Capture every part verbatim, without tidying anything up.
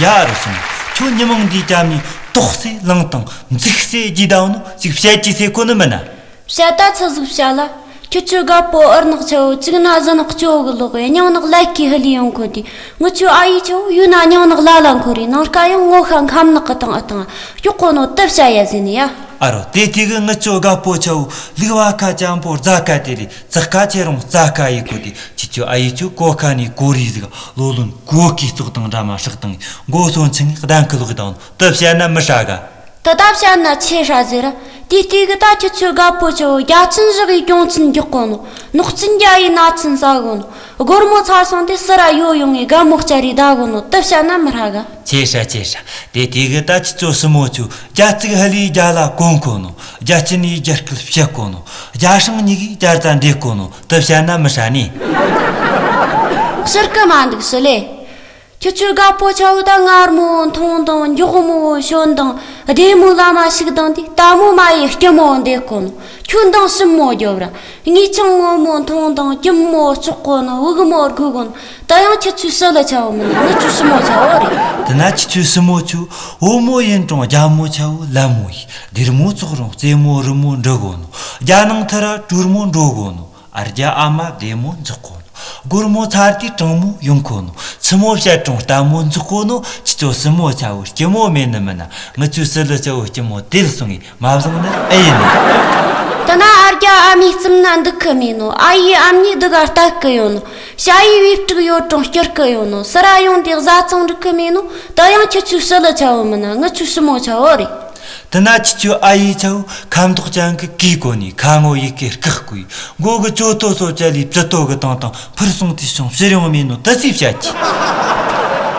ཡ་རུ་སོང་། ཁྱོད་ཉི་མ་འདིའི་རྒྱབ་ནས་ཏོག་སེ་ལངས་དང་འཛུགས་སེ་རྒྱུས་དང་ནོ་ཅིག་བཤད་ཀྱི་ཟེར་གོ་ནི་མིན་ན། བཤད་ད་ཚ་ཟིག་བཤད་ལ། ཁྱོད་ཚོའི་རྒད་པོ་ཨུར་ནག་ཆེ་བོ་གཅིག་ན་གཟི་ནག་ཅོ་གི་ལོག་གི་སྙིང་ནག་ལད་ཀྱི་ཧི་ལི་ཡོང་གོ་དུས། ངུ་ཆོ་ཨ་ཡེ་ཆེ་བོ་ཡུལ་ན་སྙིང་ནག་ལ་ལ་འཁོར་རེ་ནང་ཀ་ཡང་ངོ་ཤ་ཁམ་ནག་གི་སྟེང་ཨ་སྟེང་སྐྱོག་གོ་ནོ་དུ་བཤད་ཡ་ཟེར་ནི་ཡ། ཨ་རོ་དེ་དུས་གི་ངུ་ཆོ་རྒད་པོ་ཆེ་བོ་ལུག་བ་ཁ་ཅན་པོ་རྫ་ཁ་དེ་རེད། ཙག་ཁ་ཆེ་རུང་རྩ་ཁ་ཡི་གོ་དེ་ཁྱེད་ཚོ་ཨ་ཡེ་ཚོའི་གོ་ཁ་ནས་གོ་རི་ཟིག་ལོ་ལོན་གོ་གི་ཙོག་དང་འདྲ་མ་ཧྲག་དང་མགོ་སོན་ཆིང་གདན་ཁུ་ལོག་དང་དུ་བཤད་ན་མི་ཧྲ་ག། དུ་ད་བཤད་ན་ཆེ་ཧྲ་ཟེར། དེ་དུས་གི་ད་ཁྱེད་ཚོའི་རྒད་པོ་ཆེ་བོ་རྒྱ་ཆེན་བཞག་གི་གྱོང་ཆེན་རྒྱག་གོ་ནོ། ནོག་ཆེན་རྒྱ་ཡི་ན་ཆེན་ཟ་གོ་ནོ། སྒོར་མོ་ཚ་སོང་དེ་སི་ར་ཡོ་ཡོང་ངི་རྒད་མོ་བསྐྱར་རི་ད་གོ་ནོ་དུ་བཤད་ན་མི་ཧྲ་ག། ཆེ་ཧྲ་ཆེ་ཧྲ། དེ་དུས་གི་ད་ཁྱེད་ཚོ་སྲིན་མོ་ཆོ་རྒྱ་ཙིག་ཧ་ལི་རྒྱ་ལ་གོན་གོ་ནོ། རྒྱ་ཆེན་ཡི་རྒྱ་སྐད་བཤད་གོ་ནོ། རྒྱ་སྲང་གཉིས་གི་རྒྱ་རྩ་འདེད་གོ་ནོ་དུ་བཤད་ན་མི་ཧྲ་ནི། ཕྱིར་གི་མ་འདུག་སི་ལེ། ཁྱེད་ཚོའི་རྒད་པོ་ཆེ་བོ་ད་མངར་མོ་འཐུང་དང་མགྱོགས་མོ་ཞོན་དང་བདེ་མོ་ལ་མ་ཞིག་དང་དེ་ལྟད་མོ་མ་ཡི་སྐྱི་མོ་འདེད་གོ་ནོ། ཁྱོད་དང་སྲིན་མོ་རྒྱོབ་ར། ངས་ཆང་སྔོན་མོ་འཐུང་དང་སྐྱི་མོ་ལྕོག་གོ་ནོ། དབུགས་མོ་རྒུ་གོ་ནོ། ད་ཡང་ཁྱེད་ཚོའི་སྲི་ལ་ཆེ་བོ་མིན་ན་ངུ་ཆོའི་སྲིན་མོ་ཆེ་བོ་རེད། དེ་ན་ཁྱེད་ཚོའི་སྲིན་མོ་ཆོ་བུ་མོ་ཡིན་རུང་རྒྱ་མོ་ཆེ་བོ་ལ་མོ་ཡི། སྡེར་མོ་ཚོགས་རུང་རྩེ་མོ་རི་མོ་འབྲི་གོ་ནོ། རྒྱ་ནང་ཐི་ར་གྲོར་མོ་འགྲོ་གོ་ནོ། ཨ་རྒྱ་ཨ་མ་བདེ་མོ་འཛུགས་གོ་ནོ། སྒོར་མོ་ཚར་དུས་གྲང་མོ་ཡོང་གོ་ནོ། ཆུ་མོ་བཤད་གྲོང་ལྟད་མོ་འཛུགས་གོ་ནོ། ཁྱེད་ཚོ་སྲིན་མོ་ཆེ་བོ་སྐྱི་མོ་མེད་ནི་མིན་ན། ངུ་ཆོའི་སྲི་ལ་ཆེ་བོ་སྐྱི་མོ་དེ་ལ་སོང་ངས་མ་བཟང་ནི་ཨེ་ཡིན་ནི། དེ་ན་ཨ་རྒྱ་ཨ་མའི་རྩིབ་ན་འདུག་གི་མེད་ནོ། ཨ་ཡེ་ཨ་མྱེས་འདུག་ག་ལྟ་གི་ཡོད་ནོ། ཞ་ཡི་བེ་ཕྲུག་ཡོད་གྲོང་སྐྱུར་གི་ཡོད་ནོ། སི་ར་ཡོང་དེ་བཟའ་ཚང་འགྲིག་གི་མེད་ནོ། དེ་ཡང་ཁྱེད་ཚོའི་སྲི་ལ་ཆེ་བོ་མིན་ན་ངུ་ཆོའི་སྲིན་མོ་ཆེ་བོ་རེད། དེ་ན་ཁྱེད་ཚོའི་ཨ་ཡེ་ཆེ་བོ་ཁ་མདོག་ཅན་གི་གོས་གོན་ནས་ཁ་ངོ་ཡི་གེ་སྐག་གོས། མགོ་གི་ཅོ་ཏོ་སོ་བཅད་ལས་བཅུ་ཏོ་གི་དང་དང་ཕུར་སོང་དུས་སོང་ཕྱིར་ཡོང་མེད་ནོ་དུ་སི་བཤད་ཀྱི།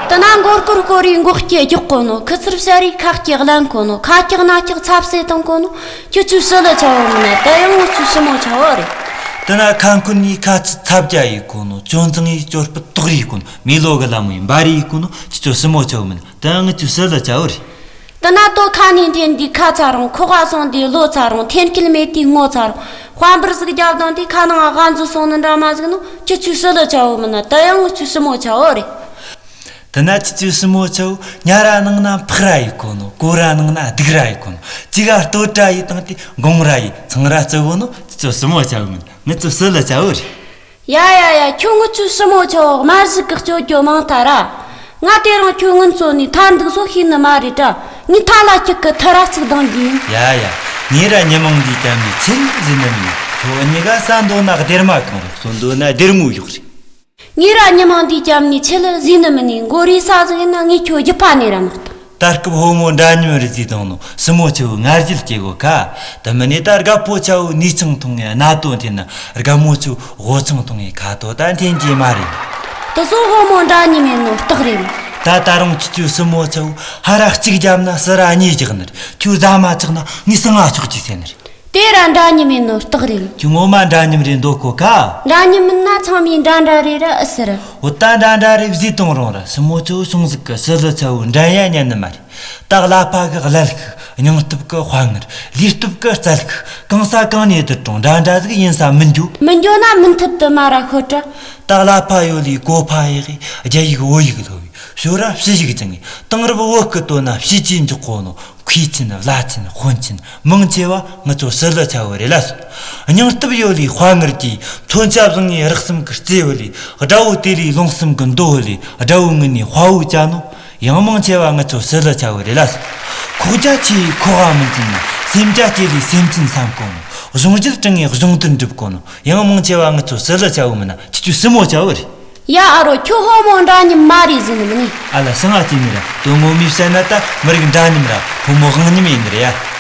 དེ་ན་མགོ་སྐོར་སྐོར་རེ་མགོ་སྐྱེ་རྒྱག་གོ་ནོ། ཁུ་ཚུར་བཤའ་རེ་ཁ་སྐྱེ་གླན་གོ་ནོ། ཁ་སྐྱག་སྣ་སྐྱག་ཚབ་སེ་བཏང་གོ་ནོ། ཁྱེད་ཚོའི་སྲི་ལ་ཆེ་བོ་མིན་ན་དེ་ཡང་ངུ་ཆོའི་སྲིན་མོ་ཆེ་བོ་རེད། དེ་ན་ཁ་འཁོན་ནས་ཁ་ཚ་ཚབ་རྒྱ་ཡི་གོ་ནོ། ཅོ་འཛིང་ཡི་ཅོར་སྤུ་ཏོག་རེ་གོ་ནོ། མི་ལོ་གི་ལ་མོ་ཡི་འབའ་རེ་ཡི་གོ་ནོ། ཁྱེད་ཚོའི་སྲིན་མོ་ཆེ་བོ་མིན་ན་དེ་ཡང་ངུ་ཆོའི་སྲི་ལ་ཆེ་བོ་རེད། དེ་ན་ལྟོ་ཁ་ནས་འཐེན་དུས་ཁ་ཚ་རུང་། ཁོག་ག་སོང་དུས་ལོ་ཚ་རུང་། འཐེན་སྐྱེལ་མེད་དུས་ངོ་ཚ་རུང་། དཔའ་འབུར་ཟིག་རྒྱབ་དང་དུས་ཁ་ནང་ཨ་ཁ་འཛུལ་སོང་ནི་འདྲ་མ་ཟིག་ནོ། ཁྱེད་ཚོའི་སྲི་ལ་ཆེ་བོ་མིན་ན་དེ་ཡང་ངུ་ཆོའི་སྲིན་མོ་ཆེ་བོ་རེད། དེ་ན་ཁྱེད་ཚོའི་སྲིན་མོ་ཆེ་བོ་ཉ་ར་ནང་ན་ཕག་ར་ཡི་གོ་ནོ། གོ་ར་ནང་ན་སྡུག་ར་ཡི་གོ་ནོ། ཅི་ག་ལྟོ་བཀྲ་ཡི་དང་དུས་དགོང་ར་ཡི་ཚང་ར་བརྩི་གོ་ནོ། ཁྱེད་ཚོའི་སྲིན་མོ་ཆེ་བོ་མིན་ན་ངུ་ཆོའི་སྲི་ལ་ཆེ་བོ་རེད། ཡ་ཡ་ཡ། ཁྱོད་ངུ་ཆོའི་སྲིན་མོ་ཆེ་བོ་དམར་ཟིག་གི་སྤྱོད་རྒྱུ་མང་ཐལ་ར། ང་དེ་རིང་ཁྱོད་ངུ་འཚོ་ནས་ཐར་འདུག་སོ་ཤེས་ནི་མ་རེད་དྲ། ངས་ཐ་ལ་སྐྱུག་གི་ཐི་ར་ཚིག་ལྡང་རྒྱུ་ཡིན། ཡ་ཡ། ངས་ར་ཉི་མ་འདིའི་རྒྱབ་ནས་ཆི་ལ་ཟེར་ནི་མིན། ཁྱོད་གཉིས་ཀ་ཟ་འདོད་ན་སྡེར་མ་གང་རེད། གསོན་འདོད་ན་སྡེར་མོ་གཡོག་རེད། ངས་ར་ཉི་མ་འདིའི་རྒྱབ་ནས་ཆི་ལ་ཟེར་ནི་མིན་ནས། མགོ་རིལ་ས་ཟིག་ཡིན་ན་ངས་ཁྱོད་རྒྱུད་པ་ནས་ར་མི་གཏོང་། ད་སྐབས་ཕོ་མོ་འདྲ་མཉམ་རེད་ཟེར་དང་ནོ། སྲིན་མོ་ཆེ་བོ་ང་རྒྱལ་སྐྱེ་གོ་ཁ། དེ་མིན་ནས་ད་རྒད་པོ་ཆེ་བོ་ནས་ཆང་འཐུང་ངས་སྣ་དོ་འཐེན་ན། རྒན་མོ་ཆེ་བོ་དབུ་ཆང་འཐུང་ངས་ཁ་དོ་ད་འཐེན་གྱི་མ་རེད། དེ་ཚོ་ཕོ་མོ་འདྲ་མཉམ་ཡིན་ནོ་རྟགས་རེད། ད་ད་རུང་ཁྱེད་ཚོའི་སྲིན་མོ་ཆེ་བོ་ཧ་ར་གཅིག་བརྒྱབ་ན་སི་ར་གཉིས་རྒྱག་ནི་རེད། ཁྱོད་ཟ་མ་ཆག་ན་ངས་སྲང་ང་ཆོག་ཅིག་ཟེར་ནི་རེད། དེ་ར་འདྲ་མཉམ་ཡིན་ནོ་རྟགས་རེད། ཁྱོད་ངོ་མ་འདྲ་མཉམ་རེད་འདོད་གོ་ཁ། འདྲ་མཉམ་མིན་ན་ཚང་མས་འདྲ་འདྲ་རེད་ར་ཨེ་ཟེར། འོ་ད་འདྲ་འདྲ་རེད་ཟེར་དང་རུང་ར་སྲིན་མོ་ཆེ་བོ་ཤོང་ཟིག་གི་སྲི་ལ་ཆེ་བོ་འདྲ་ཡ་ཉན་ནི་མ་རེད། ད་ཀླད་པ་གི་ཀླད་ཤིག་སྙིང་སྟོབས་ཀྱི་དཔའ་ངར། ལུས་སྟོབས་ཀྱི་རྩལ་ཤིག་གང་ས་གང་ནས་བསྡུར་རུང་འདྲ་འདྲ་ཟིག་ཡིན་ས་མི་འགྱོ། མི་འགྱོ་ན་མུན་ཐུབ་དུ་མ་ར་ཤོད་དྲ། ད་ཀླད་པ་ཡོད་ལས་གོ་ཕ་ཡག་གི་རྒྱ་ཡིག་བོད་ཡིག་སློབ་བས་ཤོ་ར་ཕྱི་ཡིག་སྦྱང་ངས་དེང་རབས་བོད་སྐད་བཏོན་ན་ཕྱི་ཆོས་འཇོག་གོ་ནོ། མཁས་ཆེན་བླ་ཆེན་དཔོན་ཆེན་མང་ཆེ་བ་ངུ་ཆོ་སྲི་ལ་ཆེ་བོ་རེད་ལ་སོ། སྙིང་སྟོབས་ཡོད་ལས་དཔའ་ངར་གྱིས་མཚོན་ཆ་བཟུང་ངས་རགས་ཙམ་གྱི་རྩེ་བོ་ལས། དགྲ་བོ་དེ་ལས་ལོང་གསུམ་གྱི་མདོ་བོ་ལས། དགྲ་བོའི་ངུ་ནས་དཔའ་བོ་བཅའ་ནོ། ཡང་མང་ཆེ་བ་ངུ་ཆོ་སྲི་ལ་ཆེ་བོ་རེད་ལ་སོ། ཁོག་རྒྱ་ཆེ་ཡིས་ཁོག་པ་མི་འཛིན་ན། སེམས་རྒྱ་སྐྱེད་ལས་སེམས་ཅན་བསམ་གོ་ནོ། གཞུང་རྒྱུད་དྲང་ངས་གཞུང་དོན་འགྲུབ་གོ་ནོ། ཡང་མང་ཆེ་བ་ངུ་ཆོ་སྲི་ལ་ཆེ་བོ་མིན་ན་ཁྱེད་ཚོའི་སྲིན་མོ་ཆེ་བོ་རེད། ཡ་ཨ་རོ། ཁྱོད་ཕོ་མོ་འདྲ་མཉམ་མ་རེད་ཟེར་ནི་མིན་ནི། ཨ་ལ་སང་ང་ཅི་མི་ར་དོན་ངོ་མས་བཤད་ན་ད་མི་རིགས་འདྲ་མཉམ་ར་ཕོ་མོ་དབང་མཉམ་ཡིན་ནི་རེད་ཡ།